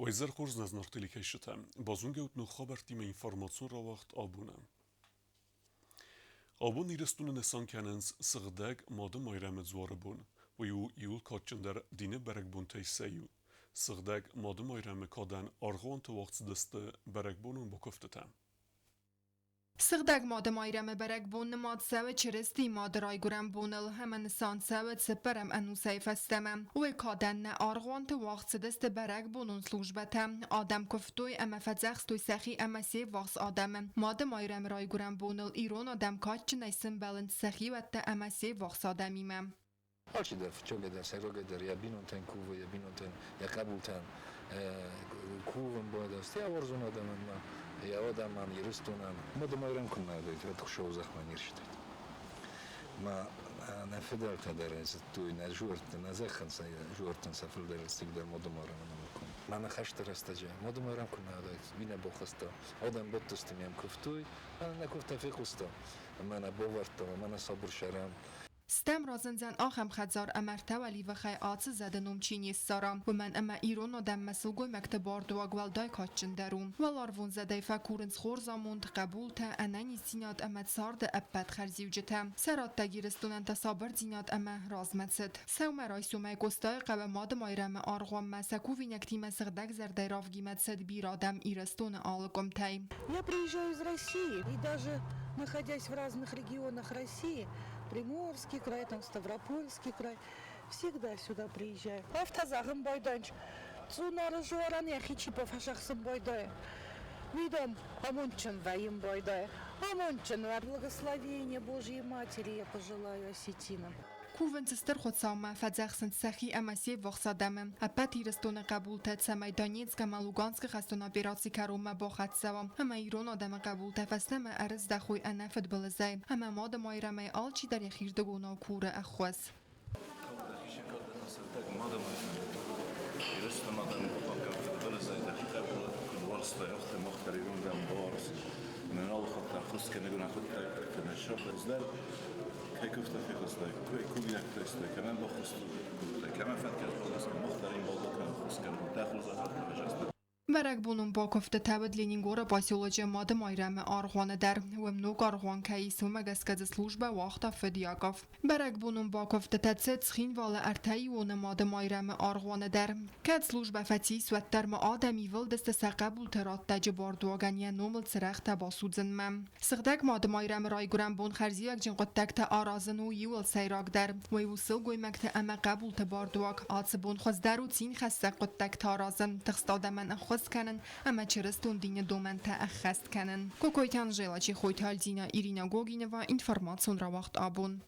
Уӕ хорз нӕ зынаргъ телекӕсджытӕ! Базонгӕут ног хабӕрттимӕ информацион рауагъд абоны. Абон Ирыстоны нысан кӕнынц Сыгъдӕг Мады Майрӕмы дзуары бон. Уый у иууыл кадджындӕр дины бӕрӕгбонтӕй сӕ иу. Сыгъдӕг Мады Майрӕмы кадӕн аргъуанты уагъд цыдысты бӕрӕгбонон бакуывдтытӕ. Сыгъдӕг Мады Майрӕмы бӕрӕгбон нымад цӕуы Чырыстийы Мады райгуырӕн боныл ӕмӕ нысан цӕуы цыппӕрӕм ӕнусӕй фӕстӕмӕ. Уый кадӕн нӕ аргъуанты уагъд цыдысты бӕрӕгбонон службӕтӕ. Адӕм куывтой ӕмӕ фӕдзӕхстой сӕхи ӕмӕ се ввахс адӕмы. Мады Майрӕмы райгуырӕн боныл ирон адӕм кадджынӕй сымбӕлынц сӕхиуӕттӕ ӕмӕ се ввахс адӕмимӕ. Алчидӕр фыццагӕй сӕйрагӕйдӕр йӕ бинонтӕн кувы, йӕ бинонтӕн, йӕ хъӕбултӕн кувын байдӕ, стӕй уарзон адӕмӕн ма, йӕ адӕмӕн, Ирыстонӕн. Мады Майрӕм куыннӕ уыдаид, уӕд Хуыцауы зӕхмӕ не рцыдаид. Ма нӕ фыдӕлтӕ дӕр зыдтой, нӕ зуӕртты, нӕ зӕххӕн сӕ зуӕрттӕн сӕ фылдӕр дӕр Мады Майрӕмы номыл конд. Мӕ ныхӕсты рӕстӕджы Мады Майрӕм куыннӕ уыдаид, уый нӕ бахаста. Адӕм бадтысты, ме мкуывтой, ӕмӕ нӕ куывдтӕ фехъуыста, ӕмӕ нӕ бавӕрдта, ӕмӕ нӕ сабыр сӕрӕн. Стӕм разындзӕн ахӕм хӕдзар ӕмӕ ӕртӕ уӕливыхӕй ацы зӕды ном чи не ссара, уымӕн ӕмӕ ирон адӕммӕ сылгоймӕгты бардуаг уӕлдай кадджындӕр у. Уӕларвон зӕдӕй фӕкурынц хорз амонд, хъӕбултӕ, ӕнӕниздзинад ӕмӕ царды ӕппӕт хӕрзиуджытӕ. Сӕ раттӕг Ирыстонӕн та сабырдзинад ӕмӕ размӕцыд. Сӕумӕрайсомӕй Къостайыхъӕуы Мады Майрӕмы аргъуанмӕ сӕ кувинӕгтимӕ сыгъдӕгзӕрдӕ равгимӕ цыд бирӕ адӕм Ирыстоны алы къуымтӕй. Я приезжаю из России, и даже находясь в разных регионах России, Приморский край, там Ставропольский край, всегда сюда приезжаю. Афтӕ зӕгъын байдайынц, Цъунары зуарӕн йӕхи чи бафӕсахсын байдайы, уый, дам, амондджын вӕййын байдайы. Амондджын уӕд благословение Божьей Матери я пожелаю осетинам. Кувынц Стыр Хуыцаумӕ, фӕдзӕхсынц сӕхи ӕмӕ се ввахс адӕмы. Ӕппӕт Ирыстоны хъӕбултӕ, цӕмӕй Донецк ӕмӕ Луганскы хӕстон операци кӕронмӕ бахӕццӕ уа ӕмӕ ирон адӕмы хъӕбултӕ фӕстӕмӕ ӕрыздӕхой ӕнӕ фыдбылызӕй ӕмӕ Мады Майрӕмӕй алчидӕр йӕхирдыгонау куры ӕххуыс. Ирыстоны адӕмы хъахъхъӕн фыдбылызӕй дӕхи хъӕбулы куыд уарзтай, афтӕ мах дӕр ирон адӕм бауарз. Нӕ алы хатт ӕххуыс кӕнӕг нӕ хъуыддаг кӕнӕ сӕххуыс дӕр кӕй куывта фехъуыстай, кӕй кувинӕгтӕ сты, кӕмӕн баххуыс кодтай, кӕмӕн фӕткӕс баххуыс мах дӕр ын балдӕ кӕнӕ ӕххуыс кӕнын, дӕ хорзӕхӕй ӕвзӕрста. Бӕрӕгбонон бакуывдтытӕ уыд Ленингоры поселочы Мады Майрӕмы аргъуаны дӕр. Уым ног аргъуан кӕй ис, уымӕ гӕсгӕ дзы службӕ уагъта фыд Яков. Бӕрӕгбонон бакуывдтытӕ цыд Цхинвалы ӕртӕиуоны Мады Майрӕмы аргъуаны дӕр. Кӕд службӕ фӕцис, уӕддӕр ма адӕм ивылдысты сӕ хъӕбулты раттӕджы бардуагӕн йӕ номыл цырӕгътӕ басудзынмӕ. Сыгъдӕг Мады Майрӕмы райгуырӕн бон хӕрзиуӕгджын хъуыддӕгтӕ аразын у иуыл сӕйрагдӕр. Уый у сылгоймӕгты ӕмӕ хъӕбулты бардуаг. Ацы бон хуыздӕр у цинхӕссӕг хъуыддӕгтӕ аразын, тыхст адӕмӕн ӕххуыс кӕнын ӕмӕ чырыстон дины домӕнтӕ ӕххӕст кӕнын. Кокойты Анжела, Чехойты Альдина, Ирина Гогинова, информацион рауагъд абон.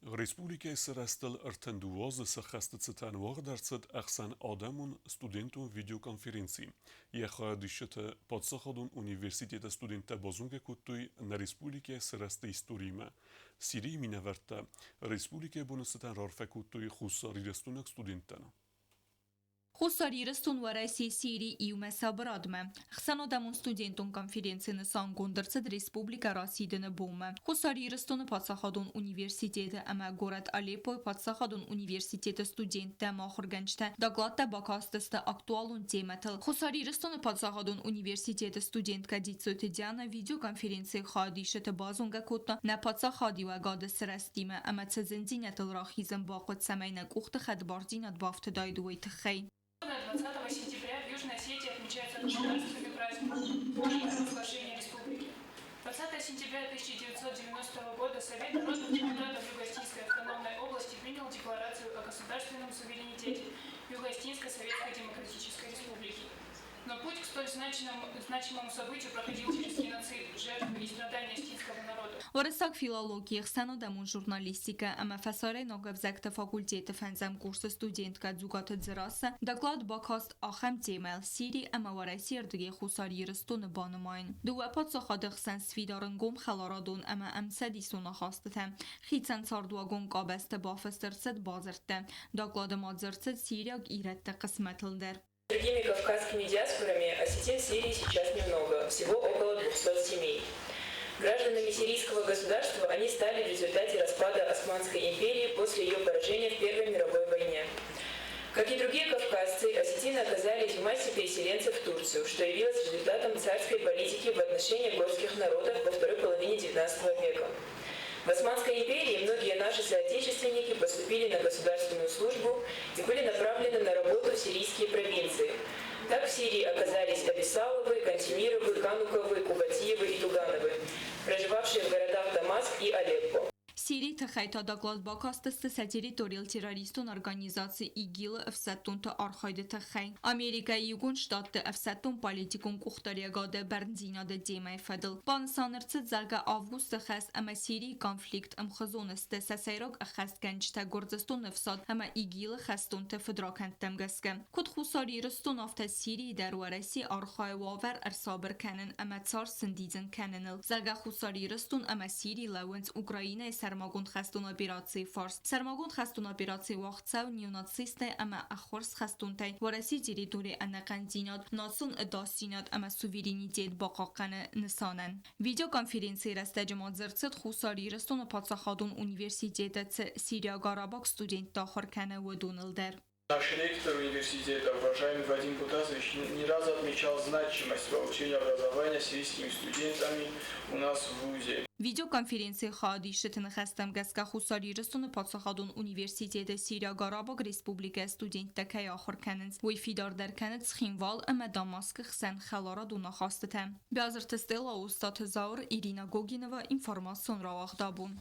Республикӕйы сырӕзтыл 32 азы сӕххӕсты цытӕн уагъд ӕрцыд ӕхсӕнадӕмон студентон видеоконференци. Йӕ хайадисджытӕ паддзахадон университеты студенттӕ базонгӕ кодтой нӕ республикӕйы сырӕзты историимӕ. Сирийы минӕвӕрттӕ республикӕйы боны цытӕн раарфӕ кодтой хуссарирыстойнаг студенттӕн. Хуссар Ирыстон Уӕрӕсе Сирий иумӕ сабырадмӕ. Ӕхсӕнадӕмон студентон конференци нысангонд ӕрцыд республикӕ расидыны бонмӕ. Хуссар Ирыстоны паддзахадон университеты ӕмӕ горӕт Алеппойы паддзахадон университеты студенттӕ ӕмӕ ахуыргӕнджытӕ докладтӕ бакастысты актуалон темӕтыл. Хуссар Ирыстоны паддзахадон университеты студенткӕ Дзиццойты Диана видеоконференцийы хайадисджыты базонгӕ кодта нӕ паддзахадиуӕгады сырӕзтимӕ ӕмӕ цы зындзинӕдтыл рахизын бахъуыд, цӕмӕй нӕ къухты хӕдбардзинад бафтыдаид, уый тыххӕй. 20 сентября в Южной Осетии отмечается государственный праздник – День провозглашения республики. 20 сентября 1990 года Совет народных депутатов Юго-Осетинской автономной области принял декларацию о государственном суверенитете Юго-Осетинской Советской Демократической Республики. Но путь к столь значимому, значимому событию проходил через геноцид, жертвы и страдания осетинского народа. Уырыссаг филологийы ӕхсӕнадӕмон журналистикӕ ӕмӕ фӕсарӕйнаг ӕвзӕгты факультеты фӕндзӕм курсы студенткӕ Дзугаты Дзерассӕ доклад бакаст ахӕм темӕйыл Сири ӕмӕ Уӕрӕсейы рдыгӕй Хуссар Ирыстоны банымайын. Дыууӕ паддзахады хсӕн сфидар ӕнгом хӕларадон ӕмӕ ӕмцӕдисон ахастытӕ, хицӕн цардуагон къабӕзты бафыст ӕрцыд бадзырдтӕ. Доклады ма дзырд цыд сириаг ирӕтты хъысмӕтыл дӕр. Другими кавказскими диаспорами осетин в Сирии сейчас немного, всего около 200 семей. Гражданами сирийского государства они стали в результате распада Османской империи после ее поражения в Первой мировой войне. Как и другие кавказцы, осетины оказались в массе переселенцев в Турцию, что явилось результатом царской политики в отношении горских народов во второй половине XIX века. В Османской империи многие наши соотечественники поступили на государственную службу и были направлены на работу в сирийские провинции. Так в Сирии оказались Абисаловы, Кантемировы, Кануковы, Кубатиевы и Тугановы, проживавшие в городах Дамаск и Алеппо. Сирийы тыххӕй та доклад бакастысты сӕ территорийыл террористон организаци ИГИЛ-ы ӕфсӕддонты архайды тыххӕй Америкӕйы Иугонд Штатты ӕфсӕддон-политикон къухдариӕгады бӕрндзинады темӕйы фӕдыл. Банысан ӕрцыд, зӕгъгӕ, августы хӕст ӕмӕ Сирийы конфликт ӕмхуызон сты сӕ сӕйраг ӕххӕстгӕнджытӕ Гуырдзыстоны ӕфсад ӕмӕ ИГИЛ-ы хӕстонты фыдракӕндтӕм гӕсгӕ. Куыд Хуссар Ирыстон, афтӕ Сирийы дӕр Уӕрӕсе архайы уавӕр ӕрсабыр кӕнын ӕмӕ цард сӕндидзын кӕныныл, зӕгъгӕ, Хуссар Ирыстон ӕмӕ Сири лӕууынц Украинӕйы сӕрмагонд хӕстон операцийы фарс. Сӕрмагонд хӕстон операци уагъд цӕуы неонацисттӕй ӕмӕ ӕххуырст хӕстонтӕй Уӕрӕсейы территорийы ӕнӕхъӕндзинад, национ ӕдасдзинад ӕмӕ суверенитет бахъахъхъӕныны нысанӕн. Видеоконференцийы рӕстӕджы ма дзырд цыд Хуссар Ирыстоны паддзахадон университеты цы сириаг-арабаг студенттӕ ахуыр кӕны, уыдоныл дӕр. Наш ректор университета, уважаемый Вадим Кутасович, не раз отмечал значимость получения образования сирийскими студентами у нас в ВУЗе. Видеоконференцийы хайадисджыты ныхӕстӕм гӕсгӕ Хуссар Ирыстоны паддзахадон университеты Сириаг-Арабаг Республикӕйы студенттӕ кӕй ахуыр кӕнынц, уый фидардӕр кӕны Цхинвал ӕмӕ Дамаскы хсӕн хӕларадон ахастытӕ. Биазырты Стелла, Остъаты Зауыр, Ирина Гогинова, информацион рауагъд абон.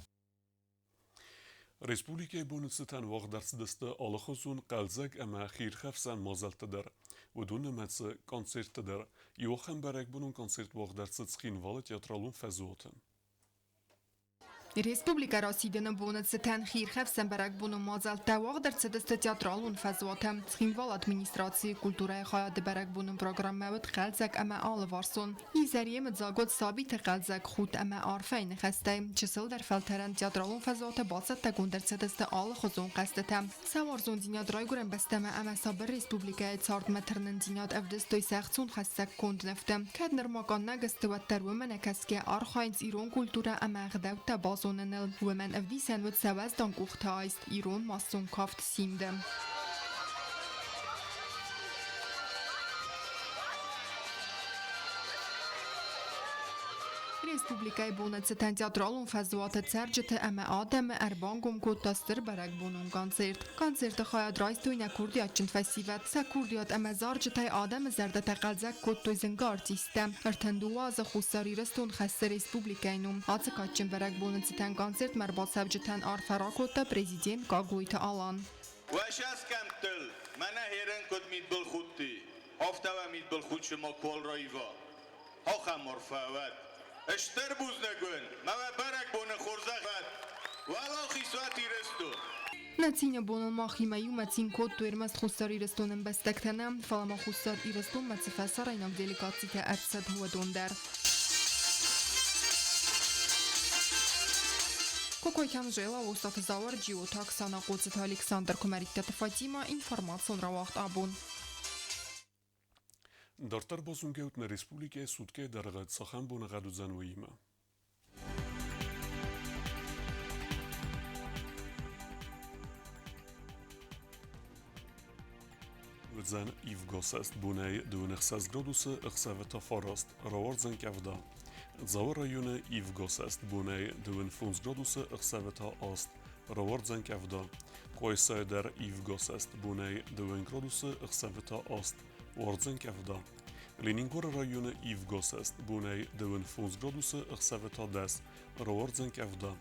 Республикӕйы боны цытӕн уагъд ӕрцыдысты алыхуызон хъӕлдзӕг ӕмӕ хиирхӕфсӕн мадзӕлттӕ дӕр. Уыдон нымӕцы концерттӕ дӕр. Иу ахӕм бӕрӕгбонон концерт уагъд ӕрцыд Цхинвалы театралон фӕзуаты. Республикӕ расидыны боны цытӕн хиирхӕфсӕн бӕрӕгбонон мадзӕлттӕ уагъд ӕрцыдысты театралон фӕзуаты. Цхинвалы администрацийы культурӕйы хайады бӕрӕгбонон программӕ уыд хъӕлдзӕг ӕмӕ алыварсон. Изӕр йемыдзаг уыд сабиты хъӕлдзӕг худт ӕмӕ арфӕйы ныхӕстӕй. Чысылдӕр фӕлтӕрӕн театралон фӕзуаты бацӕттӕгонд ӕрцыдысты алыхуызон хъӕзтытӕ. Сӕ уарзондзинад райгуырӕн бӕстӕмӕ ӕмӕ сабыр республикӕйы цардмӕ тырнындзинад ӕвдыстой сӕ ӕхцонхӕссӕг конд нывтӕ. Кӕд нырма къаннӕг сты, уӕддӕр уымӕ нӕ кӕсгӕ архайынц ирон культурӕ ӕмӕ ӕгъдӕуттӕ базоныныл. Уымӕн ӕвдисӕн уыд сӕ уӕздан къухты айст ирон массон кафт Симд-ы. Республикӕйы боны цытӕн театралон фӕзуаты цӕрджыты ӕмӕ адӕмы ӕрбангом кодта стыр бӕрӕгбонон концерт. Концерты хайад райстой нӕ курдиатджын фӕсивӕд. Сӕ курдиат ӕмӕ зарджытӕй адӕмы зӕрдӕтӕ хъӕлдзӕг кодтой зынгӕ артисттӕ. 32 азы Хуссар Ирыстон хӕссы республикӕйы ном. Ацы кадджын бӕрӕгбоны цытӕн концертмӕ ӕрбацӕуджытӕн арфӕ ракодта президент Гаглойты Алан. Уӕ саскӕмттыл мӕнӕ херен куыд мидбылхудти, афтӕ уӕ мидбылхудт макуал раива. Ахӕм арфӕ уӕд. Стыр бузныг уын, мӕ уӕ бӕрӕгбоны хорзӕх уӕд! Уӕлахиз уӕт Ирыстон! Нӕ цины боныл махимӕ иумӕ цин кодтой ӕрмӕст Хуссар Ирыстоны ӕмбӕстӕгтӕ нӕ, фӕлӕ ма Хуссар Ирыстонмӕ цы фӕсарӕйнаг делегацитӕ ӕрцыд, уыдон дӕр. Кокойты Анжела, Остъаты Зауыр, Джиоты Оксана, Хъоцыты Александр, Куымӕридтаты Фатимӕ, информацион рауагъд абон. Дарддӕр базонгӕут нӕ республикӕйы суткӕйы дӕргъы цахӕм боныгъӕд уыдзӕн, уыимӕ. Уыдзӕн ивгӕсӕст бонӕй 26 градусы, ӕхсӕвы та фараст, рауардзӕн къӕвда. Дзауы районы ивгӕсӕст бонӕй 25 градусы, ӕхсӕвы та аст, рауардзӕн къӕвда. Къуайсайы дӕр ивгӕсӕст бонӕй 2 градусы, ӕхсӕвы та аст, уардзӕн къӕвда. Ленингоры районы ивгӕсӕст бонӕй 25 градусы, ӕхсӕвы та 10, рауардзӕн къӕвда.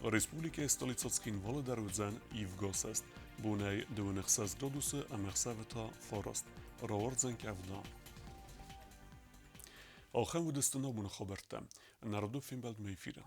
Республикӕйы столицӕ Цхинвалы дӕр уыдзӕн ивгӕсӕст бонӕй 26 градусы ӕмӕ ӕхсӕвы та фараст, рауардзӕн къӕвда. Ахӕм уыдысты нӕ абоны хабӕрттӕ. Народон фембӕлдмӕ эфиры.